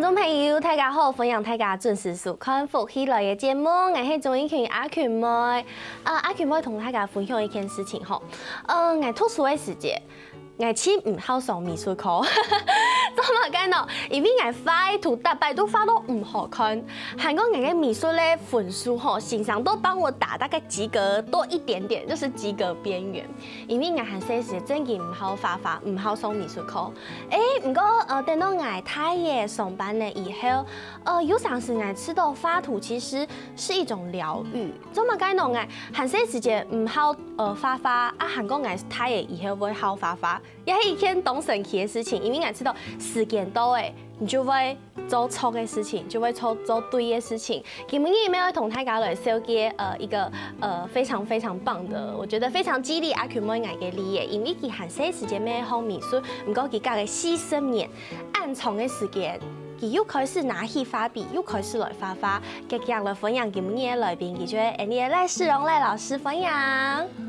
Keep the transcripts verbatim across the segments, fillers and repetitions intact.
众朋友，大家好，欢迎大家准时收看《福氣來了》个节目，𠊎係鍾意群阿群妹。呃，阿群妹同大家分享一件事情吼，呃，𠊎讀書个時節，𠊎盡毋好上美術課。做麼个呢？因為𠊎畫个圖逐擺都畫到毋好看，還過𠊎个美術个分數吼，先生都幫我打大概及格多一點點，就是及格邊緣。因為𠊎還細時正經毋好畫畫，毋好上美術課。誒，毋過呃，等到𠊎大學上班了以後，呃，有當時𠊎試著畫圖其實是一種療癒。做麼个呢？𠊎還細時節毋好呃畫畫，啊，還過𠊎大學以後會好畫畫，也係一件當神奇个事情，因為𠊎試著時間到誒，你就會做錯个事情，就會做做對个事情。今日𠊎愛同大家來紹介呃一個呃非常非常棒的，我覺得非常激勵阿群妹个例子，因為佢還細時節愛學美術，毋過佢隔个四十年，恁長个時間，佢又開始拿起畫筆，又開始來畫畫。遽遽來歡迎今日个來賓，佢就係𠊎个賴世榮賴老師，歡迎。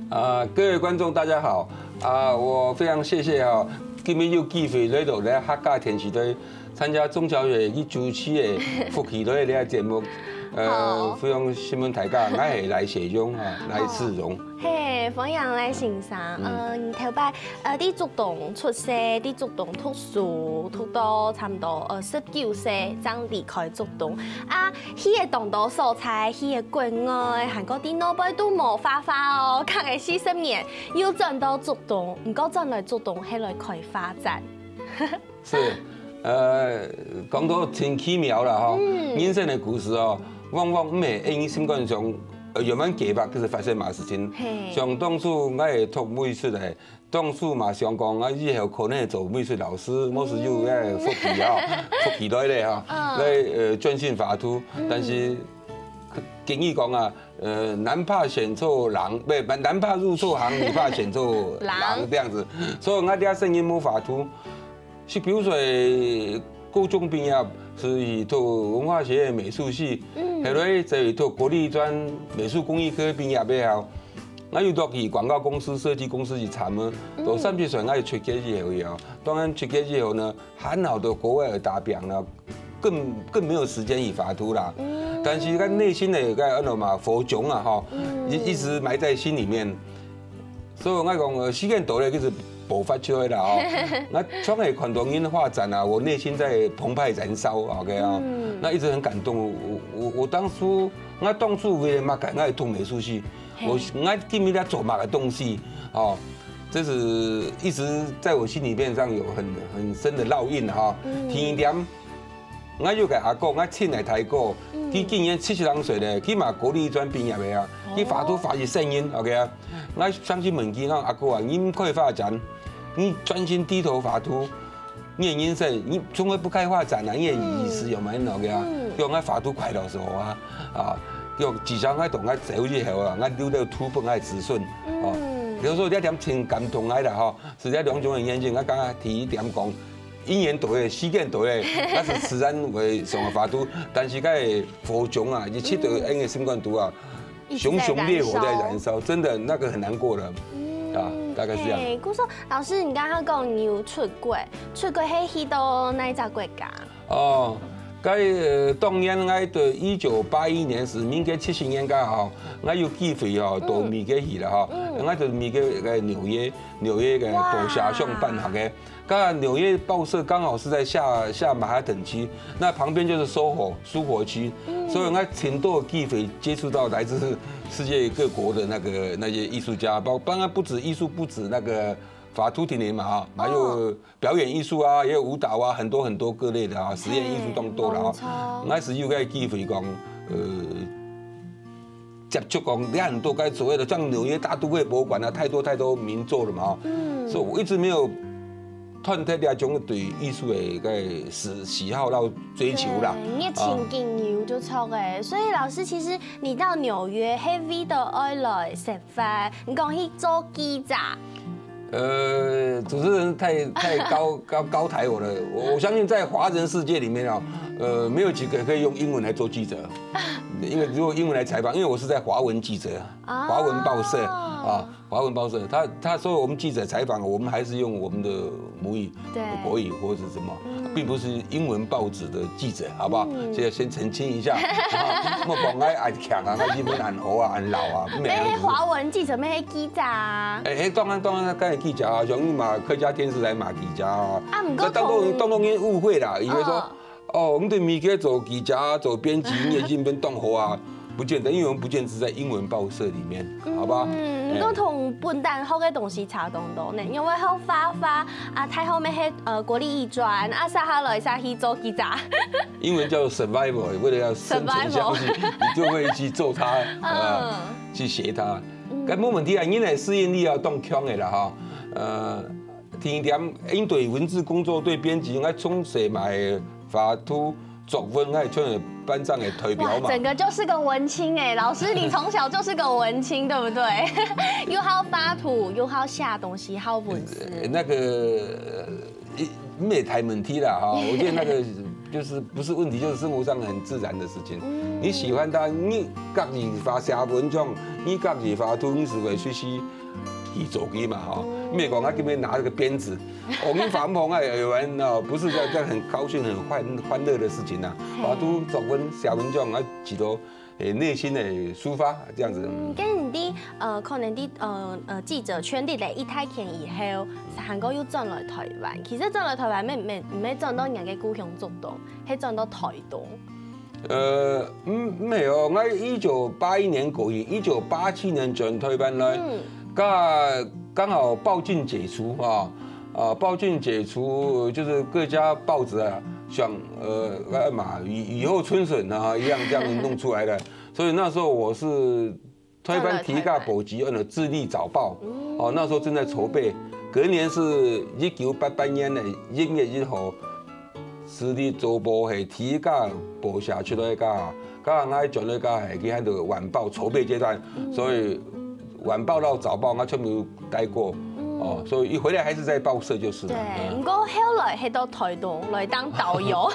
啊，各位觀眾大家好，啊，我非常謝謝哦，今日有機會來到這客家電視台參加鍾小姐佢主持个《福氣來了》个節目。呃，非常承蒙大家，𠊎係賴世榮啊，賴世榮。嘿，歡迎賴先生。呃，你頭擺呃，在竹東出世，在竹東讀書，讀到差毋多呃十九歲正離開竹東。啊，去个當多所在，去个國外，還過在外背都無畫畫哦，隔个四十年又轉到竹東，毋過轉來竹東係來開畫展。是，呃，講到真奇妙啦吼，人生个故事哦，往往毋係恁心肝想，呃，原本計劃就是發生麼个事情。像當初𠊎係讀美術个，當初嘛想講啊，以後可能做美術老師，無事有个福氣啊，福氣來了哈，來呃專心畫圖，但是建議講啊，呃，男怕選錯郎，不，男怕入錯行，女怕選錯郎這樣子。所以𠊎這生人無法度。十九歲高中畢業，是去讀文化學院美術系，後來再去讀國立專美術工藝科畢業以後，𠊎又落去廣告公司、設計公司去參啊。到三十歲𠊎就出國以後啊，當然出國以後呢，還好到國外去打拚了。 更更沒有時間去畫圖啦。但是佢內心个个安到嘛火種啊吼，一一直埋在心裡面。所以𠊎講，呃，時間到了，就是爆發出來啦吼。𠊎常會看到人畫展啊，我內心在澎湃燃燒，OK啊。那一直很感動。我我我當初，𠊎當初為了麼个，𠊎讀美術系，我𠊎今日在做麼个東西，哦，這是一直在我心裡面上有很很深的烙印哈。第一點。 𠊎有个阿哥，𠊎親个大哥，佢今年七十零歲咧，佢嘛國立專畢業个啊，佢畫圖畫一生人，OK啊。𠊎常常問佢講，阿哥啊，你毋開畫展，你專心低頭畫圖，你个人生你從來不開畫展啊，你个意思有沒有？OK啊，叫𠊎畫圖快樂死我啊，啊，叫至少𠊎同𠊎走以後啊，𠊎留了圖分𠊎子孫，哦，比如說這點真感動𠊎啦吼，是這兩種个眼睛，𠊎剛剛第一點講。 因緣到了，時間到了，該是自然會上个法度，但是該个火種啊，一直都恁个心肝肚啊，熊熊烈火在燃燒，真的那個很難過的，啊，大概是這樣。嘿，故所老師，你剛剛講你有出國，出國係去到哪一隻國家？哦，該呃當年𠊎對一九八一年是民國七十年間吼，𠊎有機會吼到美國去了吼，𠊎就美國个紐約，紐約个大學上班學个。 該紐約報社剛好是在下下曼哈頓區，那旁邊就是SOHO蘇活區，所以𠊎盡多機會接觸到來自世界各國的那個那些藝術家，包當然不止藝術，不止那個畫圖定定嘛啊，還有表演藝術啊，也有舞蹈啊，很多很多各類的啊，實驗藝術當多了啊。𠊎係有个機會講，呃。 接觸講，你很多該所謂的像紐約大都會博物館啊，太多太多名作了嘛，哦，所以我一直沒有斷開那種對藝術的該喜喜好到追求啦。你个情景有就錯个，所以老師，其實你到紐約係為著愛來生活，你講去做記者。 呃，主持人太太高高高抬我了。我我相信在華人世界裡面啊，呃，沒有幾個可以用英文來做記者。因为如果英文来采访，因为我是在华文记者啊，华文报社啊，华文报社，他他说我们记者采访，我们还是用我们的母语，对，国语或者什么，并不是英文报纸的记者，好不好？所以要先澄清一下，啊，莫讲哎，俺强啊，俺英文俺好啊，俺老啊，没有。那些华文记者，那些记者啊，哎，哎，当然当然，刚才记者啊，像嘛客家电视台嘛记者啊，啊，不过这当中同当中因误会啦，以为说。哦，你对媒体做记者、做编辑，你的英文当好啊，不见得，因为我们不见得在英文报社里面，好吧？嗯，你都同本旦学个东西差当多呢，因为好发发啊，太后面黑呃国立艺专啊，下下来下去做记者。英文叫 survival，为了要生存下去，你就会去做它，呃，去学它。该没问题啊，你的适应力要当强的啦哈，呃。 第一点，因对文字工作、对编辑，应该从小买法度作文，还全班长的代表嘛。整个就是个文青哎，老师，你从小就是个文青，对不对？又好发图，又好写东西，好文字。那个，没太问题啦哈，我觉得那个就是不是问题，就是生活上很自然的事情。你喜欢它，你家己发写文章，你家己发图，你是会去去。 去做个嘛吼，毋係講啊，今日拿這個鞭子，我們反碰啊，有人哦，不是在在很高興、很歡歡樂的事情啊，啊，都作文寫文章啊，幾多誒內心的抒發這樣子。嗯，跟你的呃，可能的呃呃記者圈裡的一大圈以後，還過又轉來台灣。其實轉來台灣，毋毋毋係轉到人个故鄉竹東，係轉到台東。 呃，嗯，沒有，我一九八一年過去，一九八七年轉台灣來，剛剛好報禁解除啊，啊，報禁解除就是各家報紙啊，想呃，呃嘛雨雨後春筍啊一樣這樣弄出來的，所以那時候我是 台灣第一家報紙，安到《自立早報》。哦，那時候正在籌備。隔年是一九八八年的一月一號，《自立早報》係第一家報社出來个，剛好𠊎轉來个係佢喊做晚報籌備階段，所以晚報到早報，𠊎全部有待過。哦，所以一回來還是在報社就是了。對，嗯。毋過後來係到台東來當導遊，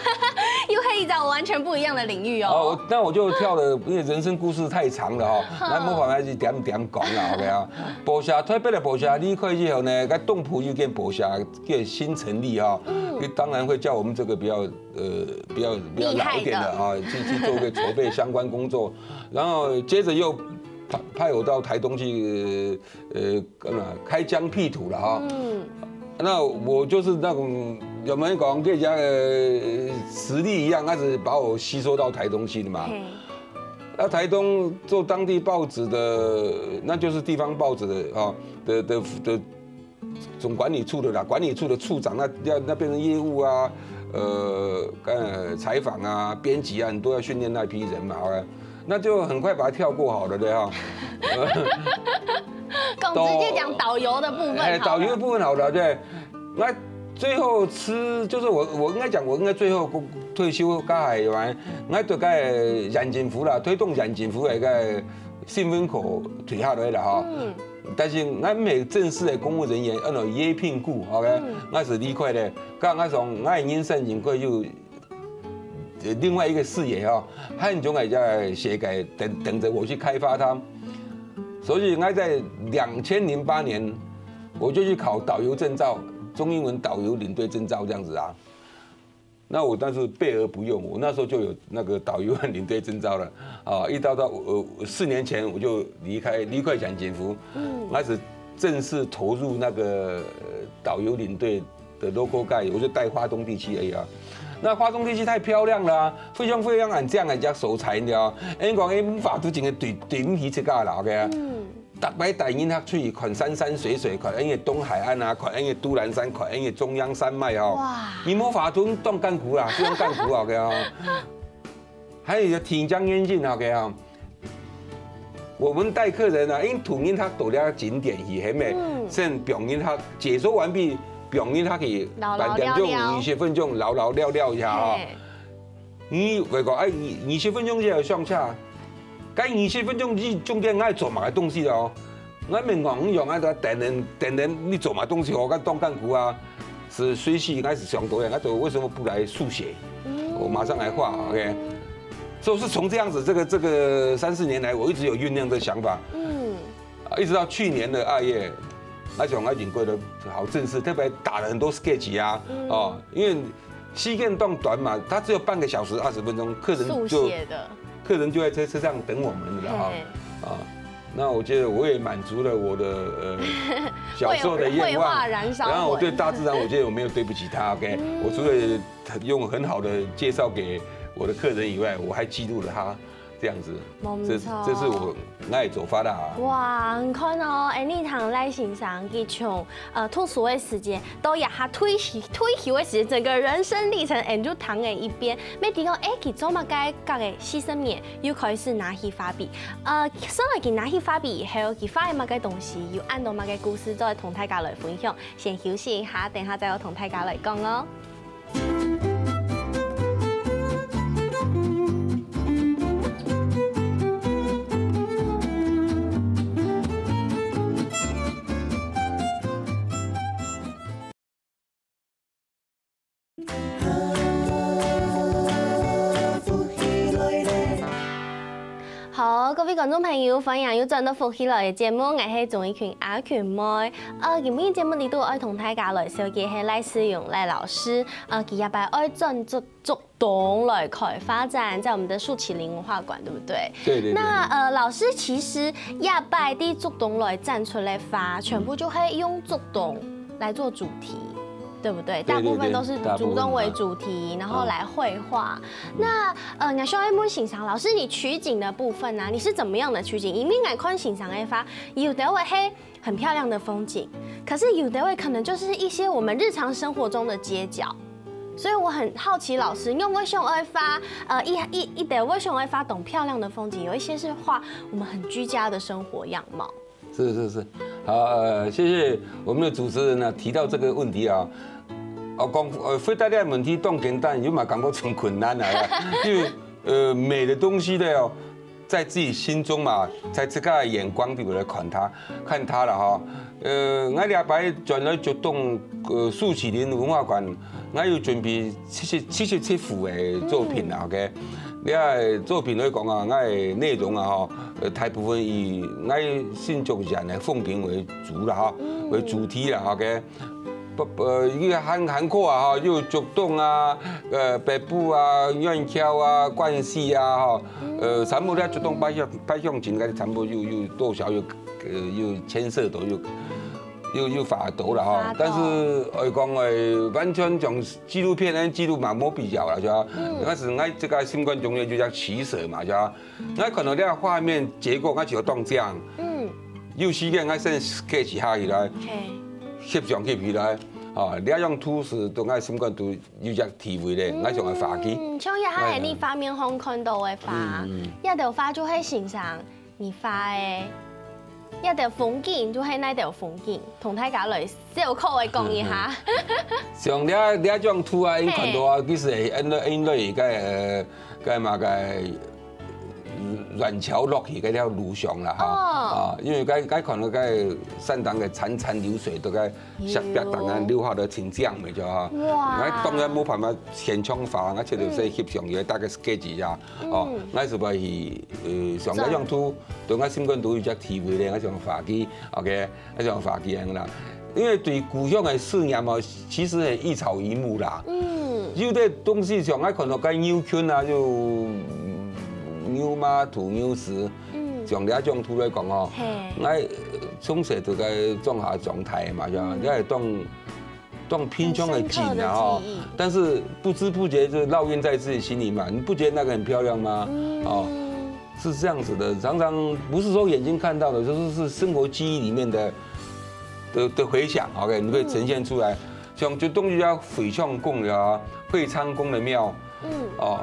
又係一種完全不一樣的領域哦。哦，我那我就跳了，因為人生故事太長了哦，那無法度一點點講了，OK啊？報社，台北的報社離開以後呢，該東埔有間報社叫新成立哦，嗯。當然會叫我們這個比較呃比較比較老一點的啊，厲害的。去去做個籌備相關工作，然後接著又派派我到台東去，呃，幹嘛開疆闢土了哈。嗯。那我就是那種有沒有講跟人家呃實力一樣，他是把我吸收到台東去的嘛。嘿。 那台東做當地報紙的，那就是地方報紙的啊，的的的總管理處的啦，管理處的處長，那要那變成業務啊，呃，呃，採訪啊，編輯啊，你都要訓練那批人嘛，好了，那就很快把它跳過好了，對哈。講直接講導遊的部分好了。哎，導遊的部分好了，對。 𠊎最後辭，就是我我應該講，我應該最後退休該係，𠊎在該縣政府啦，台東縣政府个該新聞科退下來啦哈。嗯。但是𠊎毋係正式个公務人員，安到約聘僱，OK，嗯。𠊎是離開咧。該𠊎想，𠊎个人生應該有 呃另外一個視野哈，漢中的這個世界等等著我去開發它。所以𠊎在兩千零八年，我就去考導遊證照，中英文導遊領隊證照這樣子啊。那我但是備而不用，我那時候就有那個導遊和領隊證照了啊。一到到呃四年前我就離開離開縣政府，嗯。開始正式投入那個呃導遊領隊 的 local guide，我就帶花東地區而已啊。那花東地區太漂亮了啊，非常非常恁靚个一隻所在，你知道嗎？因為講，哎，無法度整個對對毋起自家啦，OK啊。嗯。逐擺帶人客出去看山山水水，看𫣆个東海岸啊，看𫣆个都蘭山，看𫣆个中央山脈哦。哇。你無法度當艱苦啦，非常艱苦啊，OK啊。還有一個挺江眼鏡，OK啊。 我們帶客人啊，因為同人客到了景點去，係咪？嗯。先放人客解說完畢，放人客去，六六半點鐘、六六。二十分鐘，六六了了一下哦。嘿。你會講，哎，二二十分鐘就要上車，該二十分鐘之中間，𠊎做麼个東西哦？𠊎毋係講你用啊，等等等等，你做麼个東西哦？該當艱苦啊！是隨時𠊎是想到个，𠊎就為什麼不來速寫？嗯。我馬上來畫，OK。所以是从这样子，这个这个三四年来，我一直有酝酿这想法。嗯，啊，一直到去年的二月，那种爱情过得好正式，特别打了很多 sketch 啊，哦，因为时间当短嘛，它只有半个小时二十分钟，客人就客人就在车车上等我们了哈，啊，那我觉得我也满足了我的呃小时候的愿望，然后我对大自然，我觉得我没有对不起他，OK，我除了用很好的介绍给我的客人以外，我还记录了他。这样子，这这是我爱做法啦。哇，你看哦，哎，你听赖先生佢从呃读书的时间，到一下退休退休的时间，整个人生历程，哎，就听了一遍。没提到，哎，佢做么个隔个四十年又开始拿起画笔，呃，所以佢拿起画笔以后，佢画个么个东西，有恁多么个故事，再同大家来分享。先休息一下，等下再有同大家来讲哦。 好，各位观众朋友，欢迎又转到福氣來个節目，𠊎係鍾怡群阿群妹。呃，今晡日節目裡肚愛同大家來紹介係賴世榮賴老師，呃，佢這擺愛轉竹竹東來開畫展，在我們的樹麒麟文化館，對不對？對對對。那呃，老師其實這擺在竹東來展出來个畫，全部就會用竹東來做主題。 對不對？大部分都是竹東為主題，然後來繪畫。那呃，𠊎想要問先生，老師，你取景的部分呢，你是怎麼樣的取景？因為𠊎看先生个畫，有的會係很漂亮的風景，可是有的會可能就是一些我們日常生活中的街角。所以我很好奇，老師，你有沒有想要畫呃一一一的，有沒有想要畫當漂亮的風景？有一些是畫我們很居家的生活樣貌。 是是是，好，呃，谢谢我们的主持人呢提到这个问题啊。哦，讲呃回答这个问题当简单，有嘛感觉真困难啊。就呃美的东西的哦，在自己心中嘛，在自家的眼光里面来看它，看它了哈。呃，我礼拜转来竹东呃树麒麟文化馆，我有准备七十七十七幅的作品啊，OK。你个作品来讲啊，我个内容啊吼，呃，大部分以我新竹县的风景为主啦哈，为主题啦，OK。不呃，一个涵涵括啊哈，有竹东啊，呃，北埔啊，远眺啊，关西啊哈，呃，全部咧竹东北向北向前个全部有有多少有呃有牵涉到有有有法度啦哈。但是我讲诶，完全像纪录片，纪录嘛无必要啦，是吧？但是我这个心肝中央就叫取舍嘛，是吧？我看到这个画面结构，我就要当这样。嗯。有时间我先sketch下起来，翕相翕起来，啊，这样图是对我心肝都有只体会咧，我想要发给。嗯，像一下你画面上看到的画，嗯，这个画就会欣赏。 你画个，这个风景就系那条风景，同大家来小可个讲一下。像你你种图啊，你看到啊，其实系因为因为个个嘛个软桥落去个条路上啦哈，啊，因为个个看到个山塘个潺潺流水都个石壁当中流下的清江没错哈，哇，当然没办法现场画，我这就是翕相也大概sketch一下。 哦，𠊎是不是呃，像这种图，对我心肝都有只体会咧，我想发给，OK，我想发给人啦。因为对故乡的思念嘛，其实也一草一木啦。嗯，有的东西像我看到个牛群啊，有牛马土牛屎，嗯，像这种图来讲哦，我从小都在种下长大嘛，是吧？也当 当平常的景啊哈，但是不知不觉就烙印在自己心里嘛。你不觉得那个很漂亮吗？哦，是这样子的，常常不是说眼睛看到的，就是是生活记忆里面的的的回想，OK，你会呈现出来。像就东西叫惠昌宫的啊，惠昌宫的庙，嗯，哦，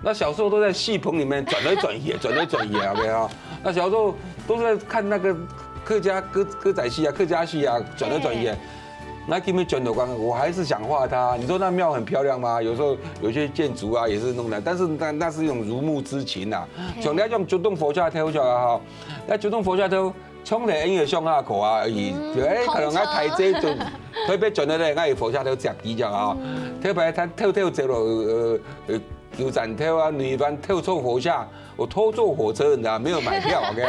那小时候都在戏棚里面转来转去，转来转去，OK啊。那小时候都是在看那个客家歌歌仔戏啊、客家戏啊，转来转去。那今天转头光，我还是想画它。你说那庙很漂亮吗？有时候有些建筑啊也是弄的，但是那那是一种如沐之情啊。像那种竹东火车头就好哈，那竹东火车头。 从来因为上下课啊而已，就哎，可能啊台这就特别转的咧，我有火车头接机这样啊，特别他偷偷走了，呃呃，九層塔啊，內灣偷坐火車，我偷坐火車，你知道，沒有買票，OK，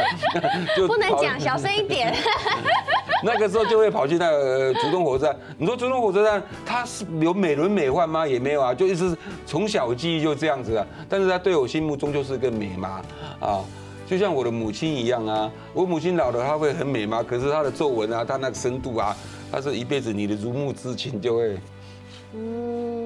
就跑不能講，小聲一點。那个时候就会跑去那个竹东火车站。你说竹东火车站它是有美轮美奐吗？也没有啊，就一直从小记忆就这样子啊。但是它对我心目中就是个美嘛，啊，就像我的母亲一样啊。我母亲老了，她会很美吗？可是她的皱纹啊，她那个深度啊，她是一辈子你的如沐之情就会，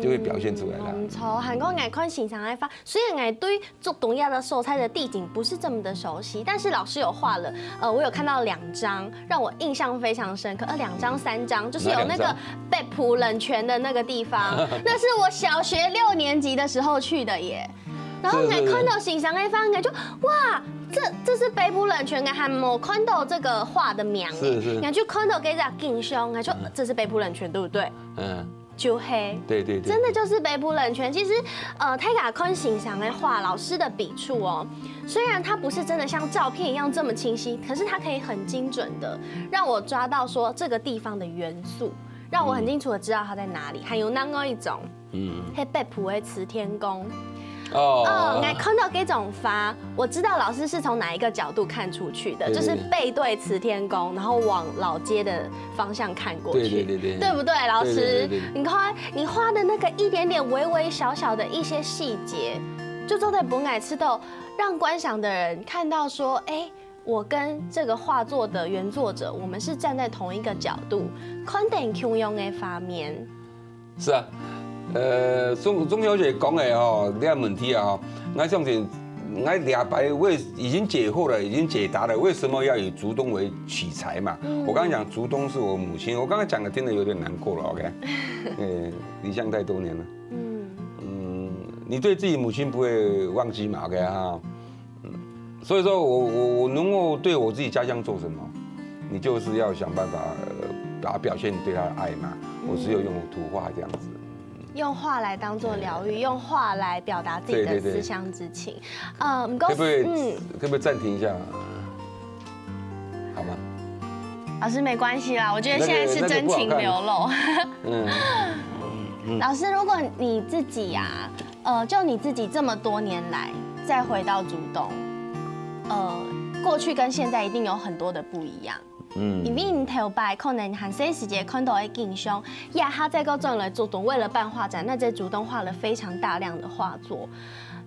就会表现出来了。毋錯，還過𠊎看先生个畫，雖然𠊎對竹東這个所在的地景不是這麼的熟悉，但是老師有畫了，呃，我有看到兩張讓我印象非常深刻，呃，兩張三張，就是有那个哪兩張？北埔冷泉的那个地方，那是我小學六年级的時候去的耶。然後是是是𠊎看到先生个畫，𠊎就哇，這這是北埔冷泉，𠊎還沒看到這个畫的名耶。是是然後就看到這隻景象，𠊎就這是北埔冷泉，對不對？嗯，就係。对对对，真的就是北埔冷泉。其實，呃，大家看先生个畫，老師的筆觸哦，雖然它不是真的像照片一樣這麼清晰，可是它可以很精準的讓我抓到說這個地方的元素，讓我很清楚的知道它在哪裡。還有另外一種，嗯，係北埔个慈天宮。哦哦，，𠊎看到這種畫，我知道老師是從哪一個角度看出去的，对对就是背對慈天宮，然後往老街的方向看過去，对对对对对不对，老師？对对对对你看你畫的那個一點點微微小小的一些細節，就做得分𠊎知道，讓觀賞的人看到說，哎，我跟這個畫作的原作者，我們是站在同一個角度，看等共樣个畫面。是啊，呃，鍾鍾小姐講个吼，這个問題啊，吼，𠊎相信，𠊎這擺我已經解惑了，已經解答了，為什麼要以竹東為取材嘛？我剛剛講竹東是我母親，我剛剛講的聽得有點難過了，OK？呃，離鄉太多年了。嗯，嗯，你对自己母亲不会忘记嘛，OK 哈。嗯，所以说我我我能够对我自己家乡做什么，你就是要想办法呃，把它表现对他的爱嘛。我只有用图画这样子。用畫來當做療癒，用畫來表達自己的對對對思鄉之情。呃，毋過，可不可以、嗯，可不可以暂停一下？好吗？老師没关系啦，我觉得现在是真情流露。嗯，老师，如果你自己啊，呃，就你自己这么多年来再回到竹东，呃，过去跟现在一定有很多的不一样。嗯因為你頭擺可能還細時節看到个景象，這下再過轉來竹東，為了辦畫展，那在竹東畫了非常大量的畫作。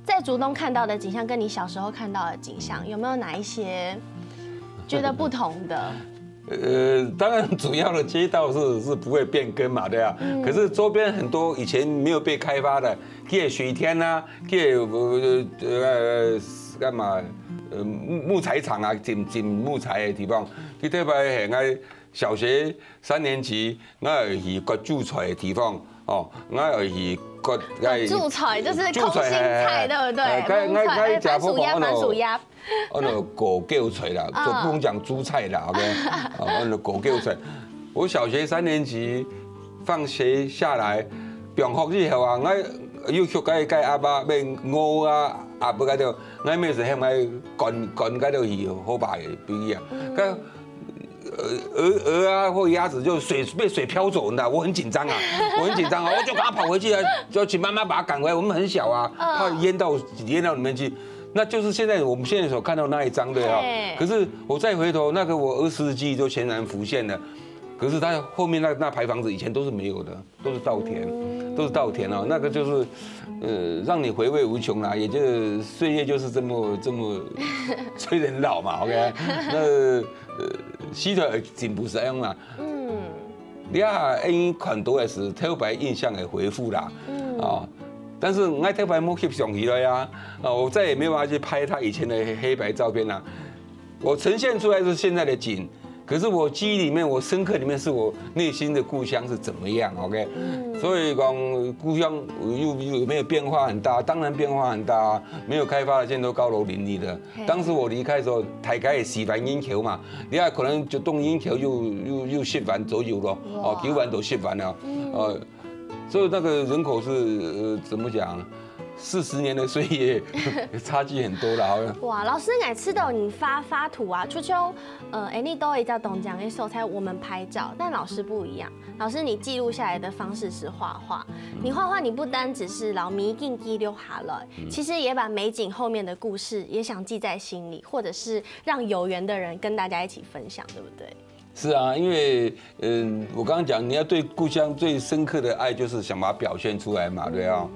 在竹東看到的景象，跟你小時候看到的景象，有沒有哪一些覺得不同的？呃，当然主要的街道是是不会变更嘛，对啊。可是周边很多以前没有被开发的，去水田啊，去呃呃干嘛？呃木木材厂啊，进进木材的地方。去特别系，我小学三年级，我去割韭菜的地方，哦，我去割割韭菜就是空心菜，对不对？哎，我我番薯叶，番薯叶。哦，那个狗狗菜啦，啊就不用讲猪菜啦，OK？哦，那个狗狗菜。我小学三年级放学下来，放学以后啊，我又去该该阿爸买鹅啊，啊不该就，我每次喊我赶赶该就去好吧，不一样。该鹅鹅啊或鸭子就水被水漂走，你知道，我很紧张啊，我很紧张啊，我就赶快跑回去啊，就请妈妈把它赶回来。我们很小啊，怕淹到淹到里面去。那就是现在我们现在所看到那一张的啊。可是我再回头，那个我儿时的记忆就全然浮现了。可是它后面那那排房子以前都是没有的，都是稻田，都是稻田啊。那个就是，呃，让你回味无穷啦。也就是岁月就是这么这么催人老嘛，OK？那呃，时代进步是这样啦。嗯，你啊，因为看到的是特别印象的回复啦，嗯啊，但是我特别没翕相起来啊，啊，我再也没有办法去拍他以前的黑黑白照片啦。我呈现出来是现在的景，可是我记忆里面，我深刻里面是我内心的故乡是怎么样，OK？所以讲故乡有有没有变化很大？当然变化很大啊，没有开发的现在都高楼林立的。当时我离开的时候，大概四万人口嘛，你看可能就东人口又又又十万左右咯，哦，九万到十万了，呃，所以那个人口是呃怎么讲？四十年的岁月，差距很多了，好像。哇，老师，𠊎知道你畫畫圖啊，就像呃，恁呢多一隻當靚个所在，我们拍照，但老师不一样。老师，你记录下来的方式是画画。你画画，你不单只是摎美景记录下来，其实也把美景后面的故事也想记在心里，或者是让有缘的人跟大家一起分享，对不对？是啊，因为嗯，我刚刚讲，你要对故乡最深刻的爱，就是想把它表现出来嘛，对啊。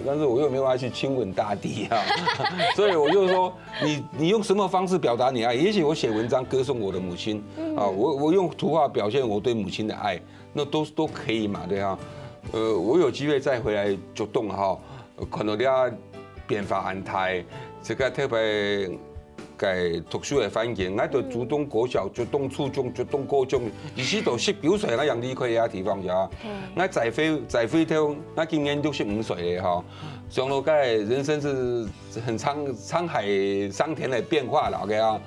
但是我又没有办法去亲吻大地啊，所以我就说，你你用什么方式表达你爱？也许我写文章歌颂我的母亲啊，我我用图画表现我对母亲的爱，那都都可以嘛，对啊。呃，我有机会再回来竹东哈，看到你啊变化很大，这个特别个读书个环境，我在竹东国小、竹东初中、竹东高中，一直到十九岁，我样离开个地方去啊。我再回再回头，我今年六十五岁了哈，想到个人生是很沧沧海桑田的变化了，OK啊。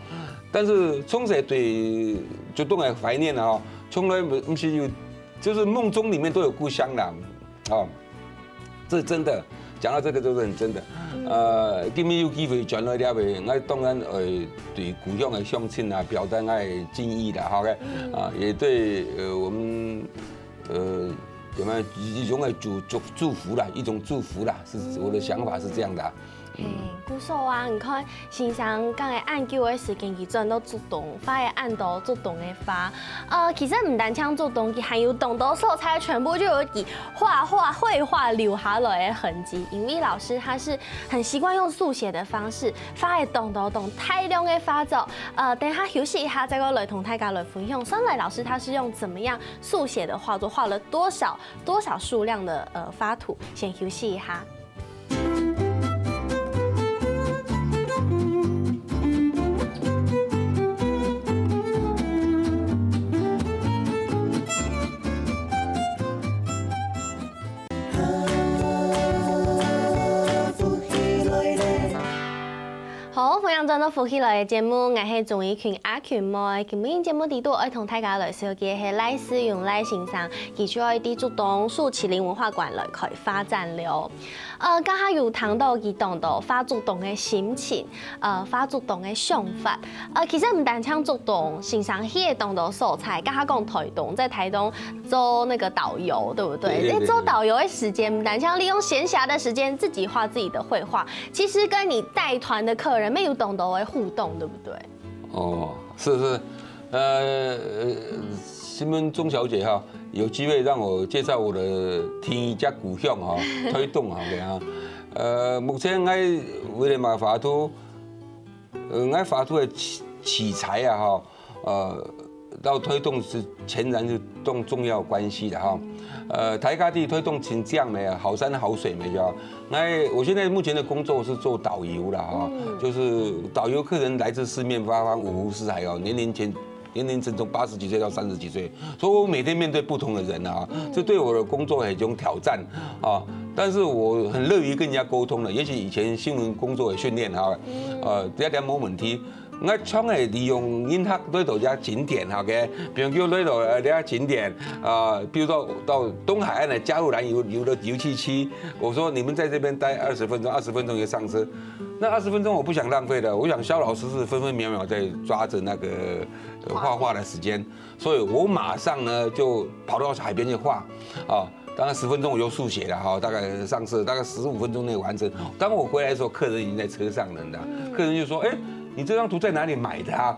但是从小对竹东个怀念啊，从来不是有，就是梦中里面都有故乡啦，哦。 这真的，讲到这个就是很真的。呃，今日有机会转来了，我当然呃对故乡的乡亲啊，表达我的敬意啦，好个，啊，也对呃我们呃有没有一种的祝祝祝福啦，一种祝福啦，是我的想法是这样的啊。嗯，故所啊，你看先生讲个恁久个时间，佢轉到竹东，畫个恁多竹东个畫。呃，其实毋單淨竹东，佢還有當多所在，全部就有佢畫畫、繪畫留下來个痕跡。因為老師他是很習慣用速寫的方式，畫个當多當大量个畫作。呃，等一下休息一下，再過來同大家來分享。上來老師他是用怎麼樣速寫的畫作，畫了多少多少數量的呃畫圖？先休息一下。 好，歡迎轉到福氣來个節目，𠊎係鍾怡群阿群妹。今晡日節目裡肚愛同大家來紹介係賴世榮賴先生，佢就愛在竹東樹麒麟文化館來開畫展了。呃，剛剛有談到佢當多畫竹東个心情，呃，畫竹東个想法。呃，其實毋單淨竹東，先生去个當多所在，剛剛講台東，在台東做那個導遊，對不對？對對對對。在做導遊的時間，毋單淨利用閒暇的時間自己畫自己的繪畫，其實跟你帶團的客人也有當多的互動，對不對？哦，是是，呃，呃，新闻钟小姐哈，有机会让我介绍我的第一家故乡哈，台东哈，OK哈。呃，目前我为了买画图，呃，我画图的器器材啊哈，呃，到台东是全然是当重要关系的哈。呃，大家知台东真靚咩，好山好水咩，就。那我现在目前的工作是做导游了哈，就是导游客人来自四面八方，五湖四海哦，年龄层年龄层从八十几岁到三十几岁，所以我每天面对不同的人啊，这对我的工作有一种挑战啊。但是我很乐于跟人家沟通的，也许以前新闻工作的训练哈，呃，这点没问题。我常会利用人客来到这景点哈，OK，比如讲来到呃这景点啊，比如说到东海岸的加路兰游游乐游戏区，我说你们在这边待二十分钟，二十分钟就上车。那二十分钟我不想浪费的，我想肖老师是分分秒秒在抓着那个呃画画的时间，所以我马上呢就跑到海边去画啊。当然十分钟我就速写了哈，大概上车大概十五分钟内完成。当我回来的时候，客人已经在车上了，你知道？客人就说：“哎，你这张图在哪里买的啊？”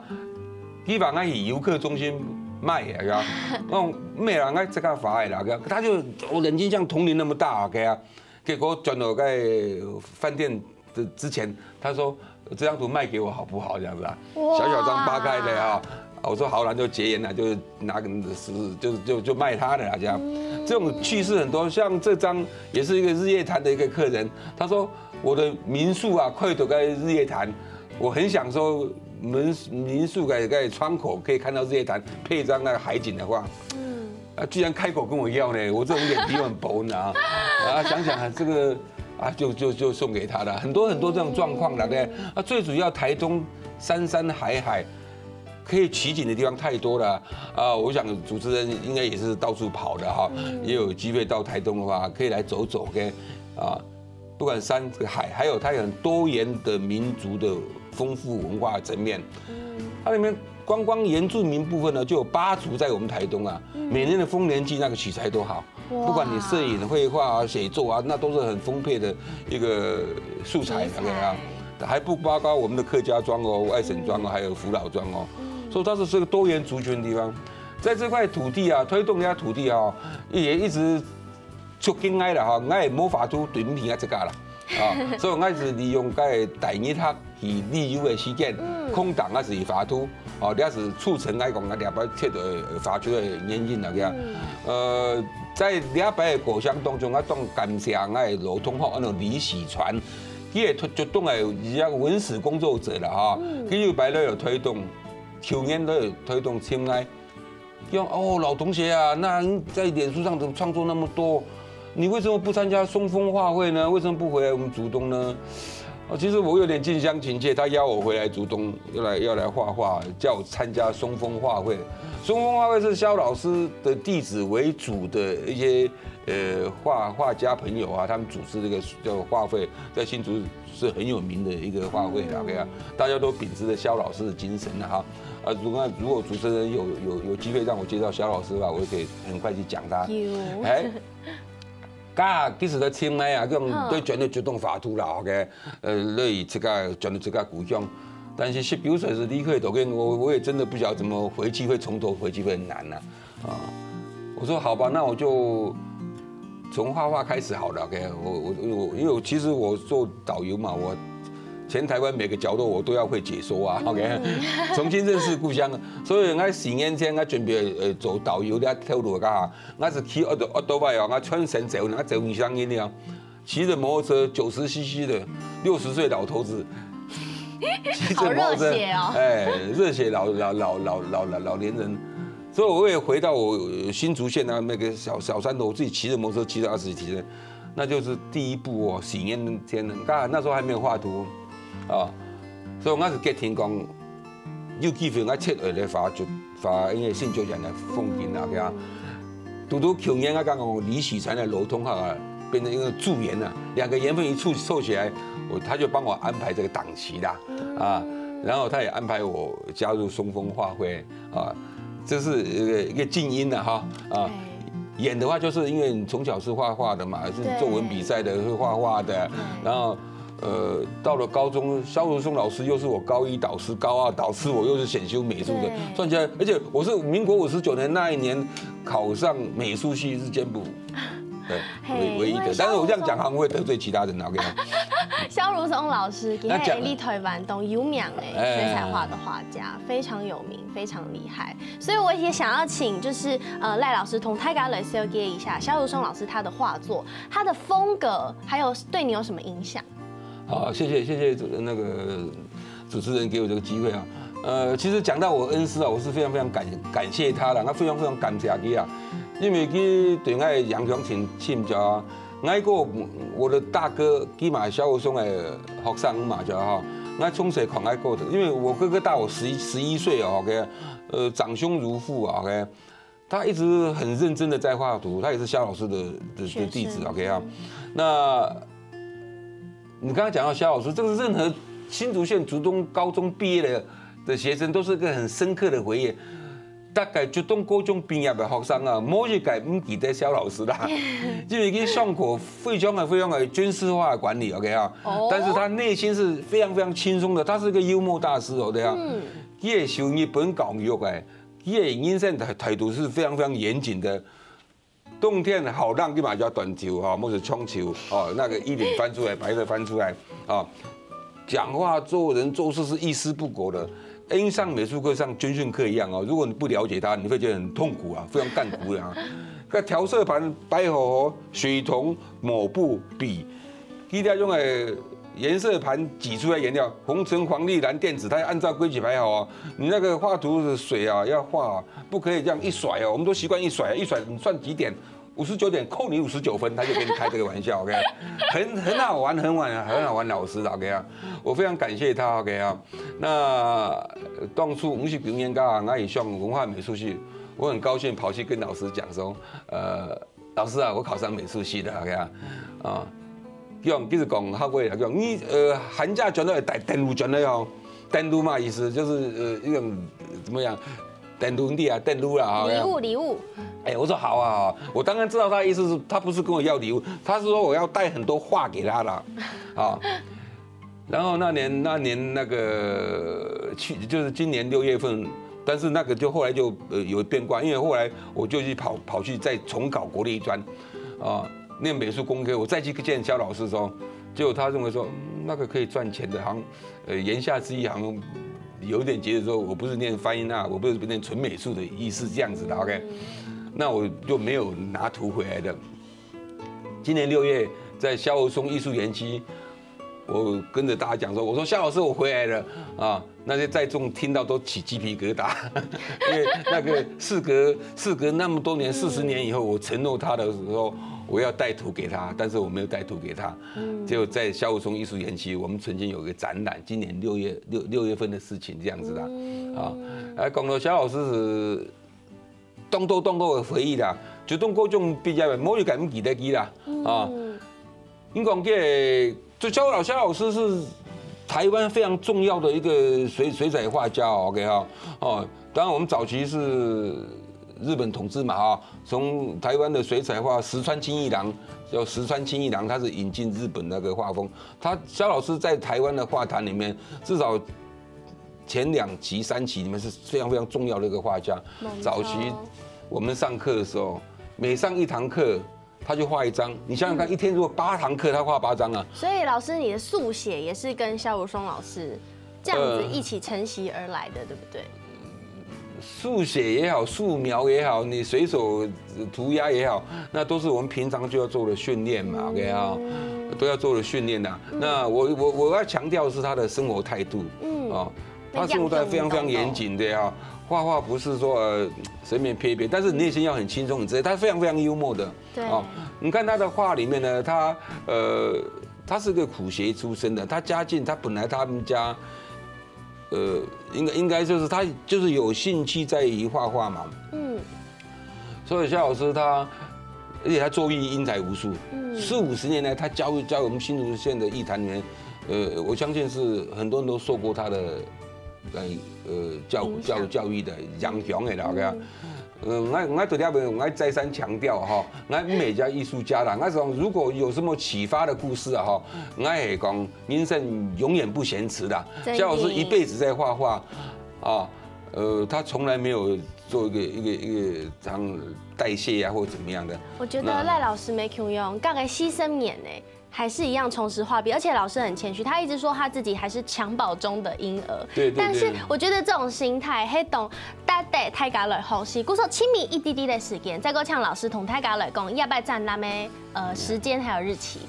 基本上以游客中心卖的，然后那种没有人在这个法的啦，他就我眼睛像铜铃那么大，OK啊。结果转到在饭店的之前，他说：“这张图卖给我好不好？”这样子啊，哇小小张八开的啊。我说好了，就结缘了，就是拿个十，就就就卖他的啦，这样。这种趣事很多，像这张也是一个日月潭的一个客人，他说我的民宿啊，快走在日月潭，我很享受民民宿的在窗口可以看到日月潭，配一张那个海景的话，啊，居然开口跟我要呢，我这种脸皮很薄，你知道吗？啊，想想啊，这个啊，就就就送给他了，很多很多这种状况了，对不对？啊，最主要台东山山海海，可以取景的地方太多了啊。我想主持人应该也是到处跑的哈，也有机会到台东的话，可以来走走，OK，啊。不管山这个海，还有它有很多元的民族的丰富文化层面。它里面光光原住民部分呢，就有八族在我们台东啊，每年的丰年祭那个取材都好，不管你摄影、绘画啊、写作啊，那都是很丰沛的一个素材，OK 啊。还不包括我们的客家庄哦、外省庄哦，还有福佬庄哦，所以它是这个多元族群的地方。在这块土地啊，推动人家土地啊，也一直促进爱了哈，爱也无法度对平啊这个了啊，所以我是利用个大一学去旅游的时间，空档啊是发图，哦，这是促成来讲啊，两百切的发出的原因啊，这样。呃，在两百个故乡当中啊，当感谢爱老同学，安到李喜传，佢也就当个一个文史工作者了哈，佢有白了有推动，旧年都有推动青爱。 用哦，老同学啊，那你在脸书上怎么创作那么多？你为什么不参加松风画会呢？为什么不回来我们竹东呢？哦，其实我有点近乡情怯，他邀我回来竹东，要来要来画画，叫我参加松风画会。松风画会是萧老师的弟子为主的一些呃画画家朋友啊，他们组织这个叫画会，在新竹是很有名的一个画会啦，对啊，大家都秉持着萧老师的精神了哈。啊，如果如果主持人有有有机会让我介绍萧老师的话，我可以很快去讲他。有。哎，刚好其实在清迈啊，用对全力主动法度啦，OK，呃，乐意这个全力这个故乡，但是十九岁是离开的，我我也真的不晓得怎么回去，会从头回去会很难呐、啊。啊，我说好吧，那我就从画画开始好了，OK，我我我因为我其实我做导游嘛，我全台湾每个角落我都要会解说啊，OK，重新认识故乡。所以我四年前我准备呃走导游的头路噶，我是骑 auto auto bike 啊，我全程走，我走你相信的啊，骑着摩托车九十 cc 的六十岁老头子，骑着摩托车，好热血哦哎，热血老老老老老老老年人。所以我也回到我新竹县啊那个小小山头，我自己骑着摩托车骑了二十几天，那就是第一步哦，四年前，当然那时候还没有画图啊，所以我开始给天光，有机会我切耳来发就发，因为新竹县的风景那个啊，嘟嘟旧年我刚刚李喜传的罗通哈，变成一个助缘啊，两个缘分一凑凑起来，我他就帮我安排这个档期啦啊，然后他也安排我加入松风画会。 啊，这是一个一个静音的哈啊。演的话，就是因为你从小是画画的嘛，是作文比赛的，会画画的，然后。呃，到了高中，萧如松老师又是我高一导师、高二导师，我又是选修美术的，算起来，而且我是民国五十九年那一年考上美术系日间部，对，唯唯一的。但是我这样讲，好像会得罪其他人，OK？萧如松老师，其实是台湾当有名的水彩画的画家，非常有名，非常厉害。所以我也想要请，就是呃赖老师同大家来了解一下萧如松老师他的画作，他的风格，还有对你有什么影响？好，谢谢谢谢那个主持人给我这个机会啊。呃，其实讲到我恩师啊，我是非常非常感感谢他的，那非常非常感谢他啊，因为佢对我影响挺深的啊。 我个我的大哥，佢嘛萧如松个学生嘛，就哈，我从小看个，因为我哥哥大我十一十一岁哦，OK，呃，长兄如父啊，OK，他一直很认真的在画图，他也是萧老师的的的弟子，OK 啊。那你刚刚讲到萧老师，这个任何新竹县竹东高中毕业的的学生，都是个很深刻的回忆。 大概竹东高中毕业的学生啊，无一个毋记得萧老师啦，因为佢上课非常个非常个军事化的管理，OK啊，但是他内心是非常非常轻松的，他是个幽默大师，OK啊，佢也受日本教育哎，佢也人生态态度是非常非常严谨的。 冬天好冷，立马就要短袖哈，或者长袖哦，那个衣领翻出来，白的翻出来啊，讲话做人做事是一丝不苟的。因上美术课、上军训课一样哦，如果你不了解他，你会觉得很痛苦啊，非常干苦的啊。那调色盘、白虎、水桶、抹布、笔，一定要用个颜色盘挤出来颜料，红橙黄绿蓝靛紫，它要按照规矩排好哦。你那个画图的水啊，要画不可以这样一甩哦，我们都习惯一甩，一甩你算几点？五十九点，扣你五十九分，他就跟你开这个玩笑，OK，很很好玩，很玩，很好玩，老师，OK 啊，我非常感谢他，OK 啊。那当初我们去表演，刚好那也上文化美术系，我很高兴跑去跟老师讲说，呃，老师啊，我考上美术系的，OK 啊，啊。用，其实讲客话来讲，你呃寒假转来，等等路转来哦，等路嘛意思就是呃一种怎么样，等路你啊，等路啦哈。礼物，礼物。哎，我说好啊，我当然知道他的意思是，他不是跟我要礼物，他是说我要带很多话给他啦，啊。然后那年那年那个去就是今年六月份，但是那个就后来就呃有变卦，因为后来我就去跑跑去再重考国立专，啊，念美术工科，我再去见萧老师说，结果他认为说、嗯那个可以赚钱的，好像呃言下之意好像有一点觉得说我不是念fine art，我不是念纯美术的意思这样子的，OK，那我就没有拿图回来的。今年六月在萧如松艺术园区，我跟着大家讲说，我说萧老师我回来了啊，那些在众听到都起鸡皮疙瘩，因为那个事隔事隔那么多年，四十年以后，我承诺他的时候，我要带图给他，但是我没有带图给他。结果在萧如松艺术园区，我们曾经有个展览，今年六月六六月份的事情这样子的啊。哎，讲到萧老师是当多当多的回忆啦，就当高中毕业，无一个毋记得佢啦啊。你讲这个，就萧老萧老师是台湾非常重要的一个水水彩画家哦，OK哈，哦，当然我们早期是日本统治嘛哈，从台湾的水彩画石川清一郎，叫石川清一郎，他是引进日本那个画风，他萧老师在台湾的画坛里面，至少前两期、三期里面是非常非常重要的一个画家。早期我们上课的时候，每上一堂课，他就画一张。你想想看，一天如果八堂课，他画八张啊。所以老师，你的速写也是跟萧如松老师这样子一起承袭而来的，对不对？速写也好，素描也好，你随手涂鸦也好，那都是我们平常就要做的训练嘛，OK啊，都要做的训练的。那我我我要强调的是他的生活态度，嗯，哦，他生活态度非常非常严谨的啊，画画不是说呃随便撇一撇，但是你内心要很轻松，很自在。他非常非常幽默的，对，哦，你看他的画里面呢，他呃他是个苦学出身的，他家境他本来他们家。呃，应该应该就是他就是有兴趣在于画画嘛。嗯，所以萧老师他，而且他作艺英才无数，四五十年来他教育教育我们新竹县的艺坛里面，呃，我相信是很多人都受过他的，呃呃教教教育的影响的啦，OK啊。嗯，我我对这边我再三强调哈，我每家艺术家啦，我讲如果有什么启发的故事啊哈，我也讲人生永远不嫌迟的。萧老师一辈子在画画，啊，呃，他从来没有做一个一个一个像代谢啊或怎么样的。我觉得赖老师没穷用，大概七十年呢。还是一样重拾画笔，而且老师很谦虚，他一直说他自己还是襁褓中的婴儿。对对对。但是我觉得这种心态，很懂。大家大家来学习，故所请你一滴滴的时间，再过请老师同大家来讲，要不要展览的呃时间还有日期。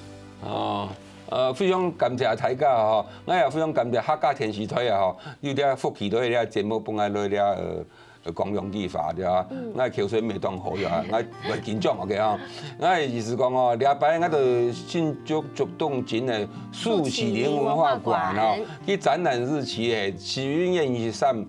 哦，呃，非常感谢大家哈，我也非常感谢客家电视台啊哈，有这福气落来这节目，本来落来呃。 光荣地法对啊，我口水没当好呀，我我紧张 OK 啊，我意思讲哦，礼拜我就新竹竹东进的树启林文化馆啊，去展览日期诶，十一月二十三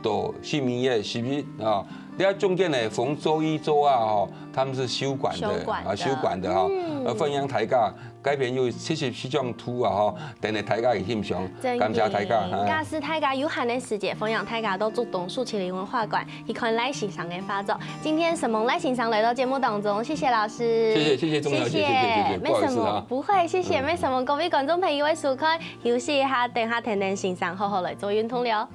到十二月十一啊，这中间呢，逢周一周二哈，他们是休馆的啊，休馆的哈，呃，欢迎大家。 该片有七十四张图啊吼，等下大家去欣赏，感谢大家。假使大家有閒个時節，歡迎大家都竹東樹啟林文化館去看賴先生个畫作。今天承蒙賴先生來到節目當中，謝謝老師。謝謝謝謝鍾小姐，謝謝謝謝，沒什麼，不會，謝謝，沒什麼。各位觀眾朋友个收看，休息一下，等下聽聽先生好好來做運動了。